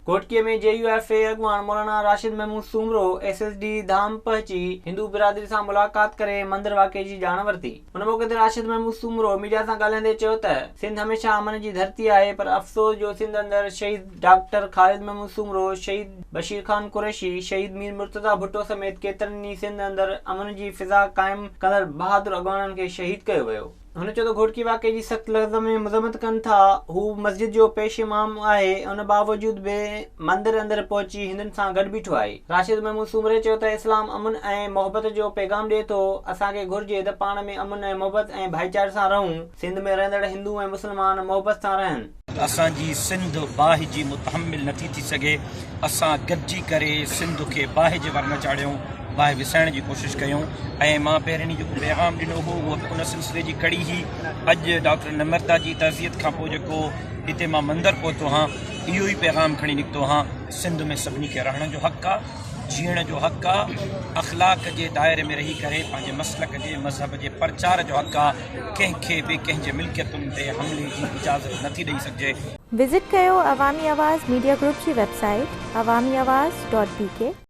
Ghotki ۾ J U F A اڳواڻ Maulana Rashid Mahmood Soomro S S D Dham پهچي هندو برادري سان ملاقات ڪري مندر واقعي جي ڄاڻ ورتي. ان موقعي تي راشد محمود سومرو ميڊيا سان ڳالهائيندي چيو ته سنڌ هميشه امن جي ڌرتي آهي پر افسوس جو سنڌ اندر شهيد ڊاڪٽر خالد محمود سومرو، شهيد بشير خان قريشي، شهيد مير مرتضيٰ ڀٽو سميت ڪيترن ئي سنڌ اندر امن جي فضا قائم ڪندڙ بهادر اڳواڻن کي شهيد ڪيو ويو. هن چيو ته گهوٽڪي واقعي جي سخت لفظ ۾ مذمت ڪن ٿا، هو مسجد جو پيش امام آهي ان باوجود به مندر اندر پهچي هندن سان گڏ بيٺو آهي. راشد محمود سومري چيو ته اسلام امن ۽ محبت جو پيغام ڏئي ٿو، اسان کي گهرجي ته پاڻ ۾ امن ۽ محبت ۽ ڀائيچاري سان رهون، سنڌ ۾ رهندڙ هندو ۽ مسلمان محبت سان رهن. اسان جي سنڌ باهه جي متحمل نٿي ٿي سگهي، اسان گڏجي ڪري سنڌ کي باهه جي ور نه چاڙهيون. باهه وسائڻ جي ڪوشش ڪيون ۽ مان پهرين ڏينهن جيڪو پيغام ڏنو هو اهو به ان سلسلي جي ڪڙي هئي. اڄ ڊاڪٽر نمرتا جي تعزيت کان پوء جيڪو هتي مان مندر پهتو هان اهو ئي پيغام کڻي نڪتو هان. سنڌ ۾ سڀني کي رهڻ جو حق آ، جيئڻ جو حق آ، اخلاق جي دائري ۾ رهي ڪري پنهنجي مسلڪ جي مذهب جي پرچار جو حق آ، ڪنهن کي به ڪنهن جي ملڪيتن تي حملي جي اجازت نٿي ڏئي سگهجي. وزٽ ڪيو عوامي آواز ميڊيا گروپ جي website Awami Awaz dot B K.